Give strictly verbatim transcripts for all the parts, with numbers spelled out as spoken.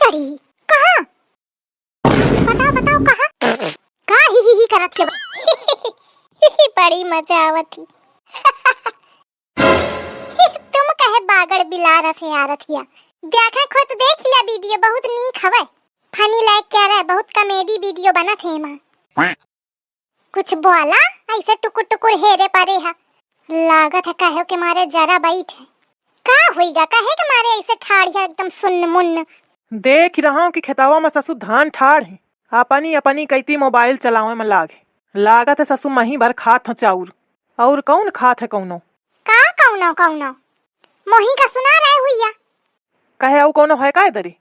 बाप रे, कहाँ? बताओ, बताओ, कहाँ? का ही, ही, ही करत हिया? बड़ी मजा आवत ही। तुम कहे बागड़ बिलार से आरत हिया। देखै खो तो देख लिया video, बहुत नीक हवै। Funny like क्या रहे, बहुत comedy video बनत है एमा। कुछ बोला, ऐसे टुकुर टुकुर हेरे परे हा। लागत है कहे के मारे जरा बैठे। का होइगा, कहे के मारे ऐसे ठाढ़िया एकदम सुन्न मुन्न। देख रहा हूँ कि खेतवा में ससु धान ठाढ़ है, अपनी अपनी कैती mobile चलावे में लाग है। लागत है ससु मही भर खात हो चाउर, और कौन खात है कौनो? का कौनो कौनो? मोही का सुना रहे हुइया। कहे अउ कौनो है का इधरी?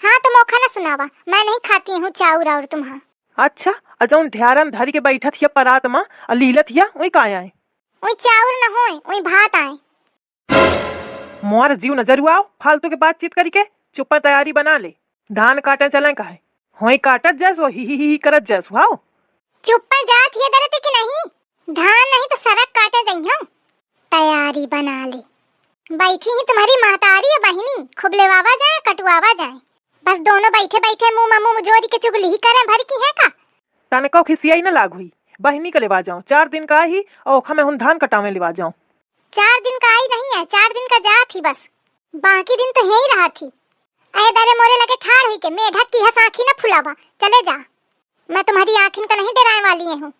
हाँ, तो मोखा न सुनावा, मैं नहीं खाती हूँ चाउर और तुम्हा। अच्छा, अ जौन ढ्यारन धरी के बैठत हिया परात मा, अ लीलत हिया, उई का आए? उई चाउर न होए, उई भात आए। मोर जीव न जरुआओ, फालतू के बातचीत करी के, चुप्पा तैयारी बना ले, धान काटे चले का है, होई काटत जैसो, ही ही ही ही करत जैसो, हाओ। चुप्पा जात हिया दरत कि नहीं, धान नहीं तो सरक काटे जइहो। तैयारी बना ले। बैठी ही तुम्हारी महतारी या बहिनी, खूब लेवावा जाए, कटुआवा जाए। बस दोनों बैठे बैठे मुंह मा मुंह जोरी के चुगली ही करें भर की है का? तनको खिसियाई न लाग हुई, बहिनी के लेवा जाओ, चार दिन का आई ही, और ओखा में हुन धान कटावे लेवा जाओ। चार दिन का आई नहीं है, चार दिन का जात ही बस, बाकी दिन तो यहीं रहा थी। अरे दरे मोरे लगे ठाढ़ हुई के मेढक की हंस आँखी न फुलावा, चले जा। मैं तुम्हारी आँखिन का नहीं डराए वाली हूँ।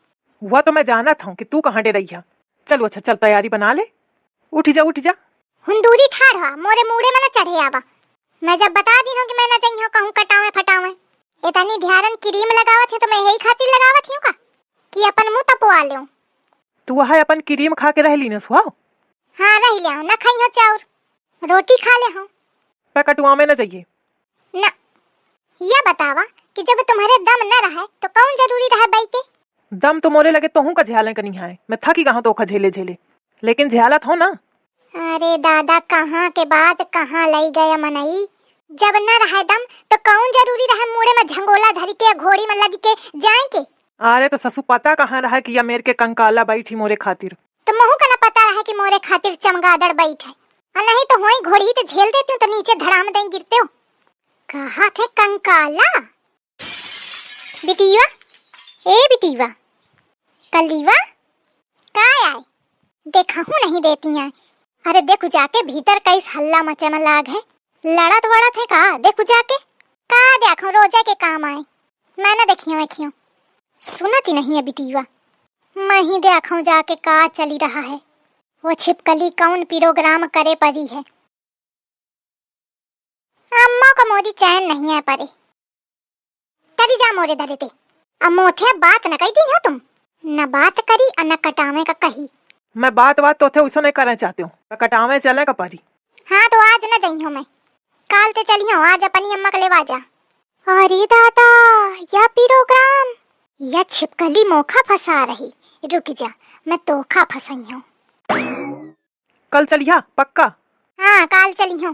वह तो मैं जानत हूँ कि तू कहाँ डरइहा। चलो अच्छा, चल तैयारी बना ले, उठी जा, उठी जा। हुन दूरी ठाढ़ हुआ, मोरे मूड़े में न चढ़े आवा। मैं जब बता दी हूँ कि मैं न जइहूँ कहूँ कटावे फटावे। इतनी ढ्यारन cream लगावत है तो मैं यही खातिर लगावत हूँ का कि अपन मुँह तपवा लेऊँ। तू वह अपन cream खा के रह ली न सुहा? हाँ रह लिया, न खाई हो चाउर, रोटी खा ले हो। पे कटुआ में न जाइए। ना, या बतावा कि जब तुम्हारे दम न रहे तो कौन जरूरी रहे बाई के? दम तो मोरे लगे तोहू का झेले कनी है, मैं थकी गहा तोखा झेले झेले, लेकिन झेलत हो ना। अरे दादा, कहाँ के बात कहाँ लई गया मनई, जब न रहे दम तो कौन जरूरी रहे मूड़े में झंगोला धरी के घोड़ी में लद के जाए के? अरे तो ससु पता कहाँ रहे कि या मेर के कंकाला बैठी मोरे खातिर। तो महू का न पता रहे कि मोरे खातिर चमगादड़ बैठे, और नहीं तो होई घोड़ी तो झेल देते तो नीचे धड़ाम दई गिरते हो। कहा थे कंकाला? बिटिया, ए बिटिया, कलीवा, का आए? देखहू नहीं देती हैं। अरे देखू जाके भीतर कैस हल्ला मचे में लाग है, लड़त वड़त है का? देखू जाके, का देखो रोजे के काम आए, मैं न देखियो देखियो, सुनत ही नहीं है बिटिया। मैं ही देखो जाके का चली रहा है, वो छिपकली कौन program करे पड़ी है। अम्मा का मोरी चैन नहीं है परे। चली जा मोरे धरे ते। अब मोथे बात न कही दी हो तुम। न बात करी और न कटावे का कही। मैं बात बात तो थे उसे नहीं करना चाहती हूँ। मैं कटावे चले का परी। हाँ तो आज न जइहो मैं। काल ते चलियो, आज अपनी अम्मा का लेवा जा। अरे दादा, या program, या छिपकली मोखा फंसा रही। रुक जा, मैं तोखा फंसइयो। कल चलिहा, पक्का? हाँ, काल चलिहो।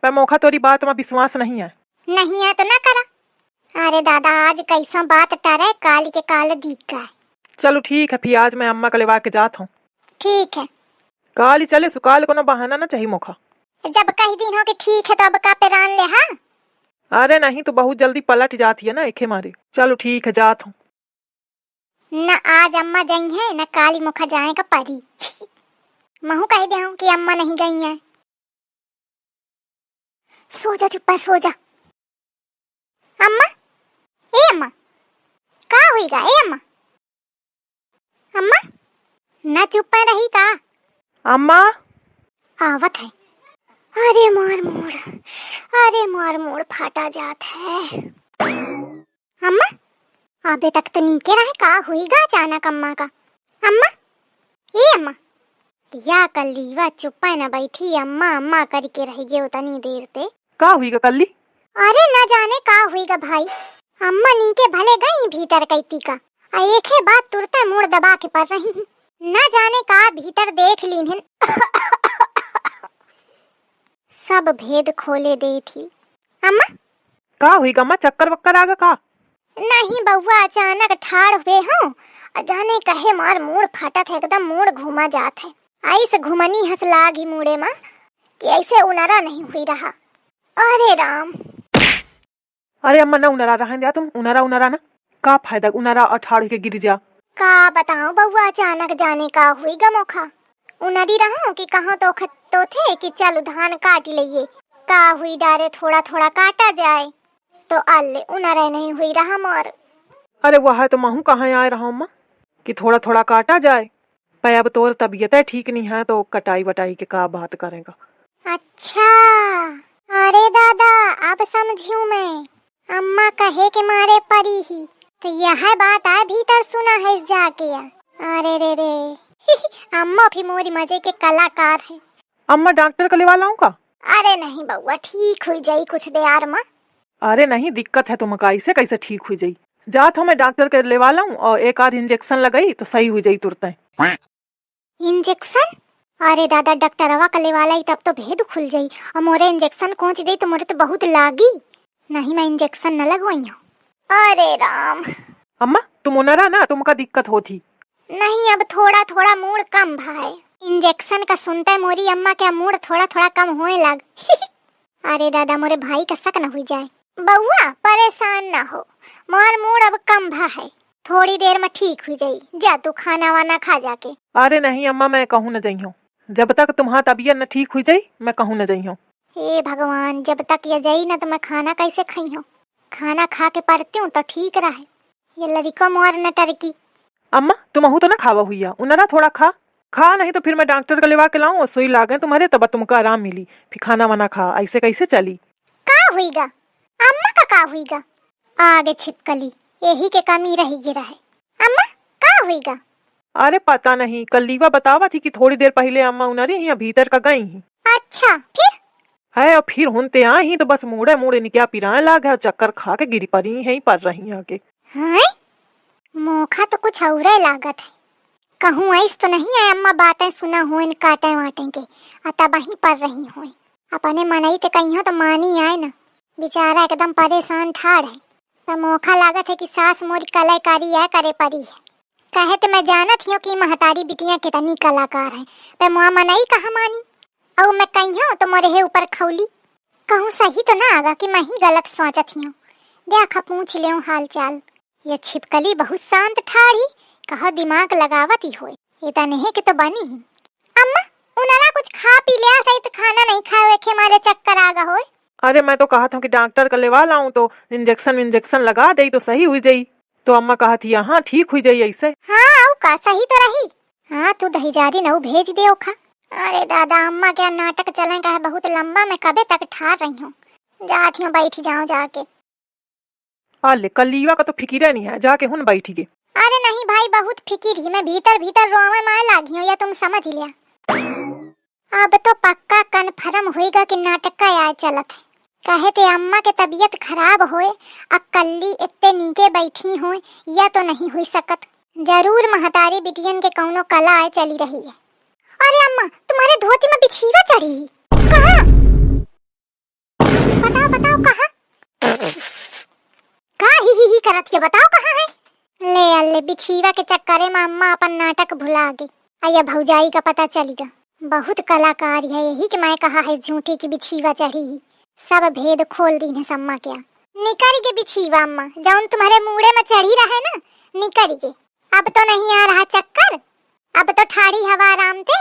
पर मोखा तोरी बात में विश्वास नहीं है। नहीं है तो ना करा। अरे दादा, आज कैसा बात टरे, काल के काल दिख गए। चलो ठीक है, फिर आज मैं अम्मा का लेवा के जात हूँ। ठीक है। काल ही चले, सुकाल कोनो बहाना ना चाहिए मोखा। जब कह दिन हो कि ठीक है तो अब का पेरान ले, हाँ? अरे नहीं, तू बहुत जल्दी पलट जाती है ना, एखे मारे। चलो ठीक है, जात हूँ। न आज अम्मा गई हैं, न काली मोखा जाए का परी। महू कह दे हूँ कि अम्मा नहीं गई हैं। सो जा चुप्पा, सो जा। अम्मा, ए अम्मा, का हुई गा, ए अम्मा? अम्मा, ना चुप्पा रही का? अम्मा। आवत है। अरे मार मोड़, अरे मार मोड़ फाटा जात है। अम्मा, अबे तक तो नीके रहे, का हुई गा अचानक अम्मा का? अम्मा, ए अम्मा, या कल्लीवा चुप्पा न बैठी, अम्मा अम्मा करके रह गए उतनी देर ते। का हुई गा कल्ली? अरे न जाने का हुई गा भाई, अम्मा नीके भले गई भीतर कैती का, आ एके बात तुरते मुड़ दबा के पड़ रही। न जाने का भीतर देख लीन हन। सब भेद खोले देत ही। अम्मा? का हुई गा अम्मा, चक्कर वक्कर आ गा का? नहीं बउआ, अचानक ठाड़ हुए हों, अ जाने कहे मार मूड़ फाटत है, एकदम मूड़ घूमा जात है। ऐसे घुमनी हंस लागी मूड़े मा कि ऐसे उनरा नहीं हुई रहा। अरे राम। अरे अम्मा, ना उनरा रहन द्या तुम, उनरा, उनरा ना। का फायदा उनरा और ठाड़ के गिर जा। का बताऊं बउआ, अचानक जाने का हुई गा मोखा। उनरी रहूं कि कहूं तो खत-, तो थे कि चल धान काट लइए। का हुई डारे थोड़ा थोड़ा काटा जाए। तो अल्ले उनरे नहीं हुई रहा मोर। अरे वह तो महू कहाँ आए रहा अम्मा कि थोड़ा थोड़ा काटा जाए। पर अब तोर तबियत ठीक नहीं है तो कटाई वटाई के का बात करेगा। अच्छा, अरे दादा, अब समझियो मैं। अम्मा कहे के मारे परी ही, तो यह बात आए भीतर सुना है जाके या। अरे रे रे। अम्मा भी मोरी मजे के कलाकार है। अम्मा, डॉक्टर का लेवा लाऊं का? अरे नहीं बउआ, ठीक हुई जाई कुछ देर मा। अरे नहीं, दिक्कत है तुमका, ऐसे कैसे ठीक हुई जाई? जात हूँ मैं डॉक्टर के लेवा लाऊं और एक आध इंजेक्शन लगाई तो सही हुई जाई तुरते। इंजेक्शन? अरे दादा, डॉक्टरवा का लेवा लाई तब तो भेद खुल जाई। और मोरे इंजेक्शन कोंच दे तो मोरे तो बहुत लागी। नहीं, मैं इंजेक्शन न लगवाई हूँ। अरे राम। अम्मा, तुम उनरा ना, तुमका दिक्कत होत ही। नहीं, अब थोड़ा थोड़ा मूड़ कम भा है। इंजेक्शन का सुनते मोरी अम्मा के मूड़ थोड़ा थोड़ा कम होए लाग। अरे दादा, मोरे भाई का शक न हुई जाए। बउआ, परेशान ना हो, मोर मूड़ अब कम भा है, थोड़ी देर में ठीक हुई जाई। जा तू खाना वाना खा जाके। अरे नहीं अम्मा, मैं कहूँ न जइहूँ, जब तक तुम्हार तबियत न ठीक हुई जाई, मैं कहूँ न जइहूँ। हे भगवान, जब तक ये जाई न तो मैं खाना कैसे खाइहूँ? खाना खा के परती हूँ तो ठीक रहे। ये लड़िको मोर न टरकी। अम्मा, तुमहू तो ना खावा हुइया, उनरा थोड़ा खा। खा, नहीं तो फिर मैं डॉक्टर का लेवा के लाऊं और सुई लागे तुम्हारे, तब तुमका आराम मिली। फिर खाना वाना खा, ऐसे कैसे चली? का हुईगा? अम्मा का का हुईगा? आगे छिपकली, यही के कमी रही गिरा है। अम्मा, का हुईगा? अरे पता नहीं, कल्लीवा बतावा थी कि थोड़ी देर पहले अम्मा उनरे यहाँ भीतर का गई ही। अच्छा, फिर? है, और फिर हुनते आई ही तो बस मूड़े मूड़े निकिया पिराए लाग है, चक्कर खा के गिरी परी है, पर रही आके। हाँ? मोखा तो कुछ औरे लागत है। कहूँ ऐस तो नहीं है अम्मा बातें सुना होइन काटे वाटे के, आ तब वहीं पर रही होइन। अपने मनई ते कहियो तो मानी आए ना, बेचारा एकदम परेशान ठाड़ है। पर मोखा लागत है कि सास मोरी कलाकारी है करे परी है। कहे तो मैं जानत हियो कि महतारी बिटिया कितनी कलाकार है, पर मोआ मनई कहाँ मानी। अउ मैं कहियो तो मोरे हे ऊपर खौली। कहूँ सही तो ना आगा कि मैं ही गलत सोचत हियो। देखा पूछ लेऊँ हाल चाल। ये छिपकली बहुत शांत ठाड़ ही, कहो दिमाग लगावत ही होए। ये तनहे के तो बनी ही। अम्मा, उनरा कुछ खा पी ले, सही तो खाना नहीं खाए, एखे मारे चक्कर आगा होए। अरे मैं तो कहत हूँ कि डॉक्टर का लेवा लाऊं तो इंजेक्शन विंजेक्शन लगा दे तो सही हुई जाई। तो अम्मा कहत ही, हाँ ठीक हुई जाई ऐसे। हाँ, अउ का सही तो रही। हाँ, तू दहिजारी नऊ भेज दे ओखा। अरे दादा, अम्मा के नाटक चले का है बहुत लंबा, मैं कबे तक ठार रही हूँ। जात हूँ, बैठ जाऊँ जाके। आ ले, कल्लीवा का तो फिकिरे नहीं है, जाके हुन बैठी गे। अरे नहीं भाई, बहुत फिकिर ही, मैं भीतर भीतर रोवे माए लागी हूँ, या तुम समझ लिया। अब तो पक्का कन्फर्म होइगा कि नाटक का आय चलत है। कहे ते अम्मा के तबीयत खराब होए, आ कल्ली इत्ते नीके बैठी होए, या तो नहीं हुई सकत। जरूर महतारी बिटियन के कौनो कला आय चली रही है। अरे अम्मा, तुम्हारे धोती में बिछीवा चढ़ी। कहाँ? बताओ, बताओ, कहाँ? का ही, ही, ही करत हियो, बताओ, कहाँ है? ले, अल्ले, बिछीवा के चक्करे में अम्मा अपन नाटक भुला गई। आ या भौजाई का पता चली गा। बहुत कलाकार है, यही के मैं कहा है झूठी की बिछीवा चढ़ी ही। सब भेद खोल दीन है अम्मा क्या। निकरी गे बिछीवा अम्मा, जौन तुम्हारे मूड़े में चढ़ी रहे ना, निकरी गे। अब तो नहीं आ रहा चक्कर, अब तो ठाड़ी हवा आराम ते।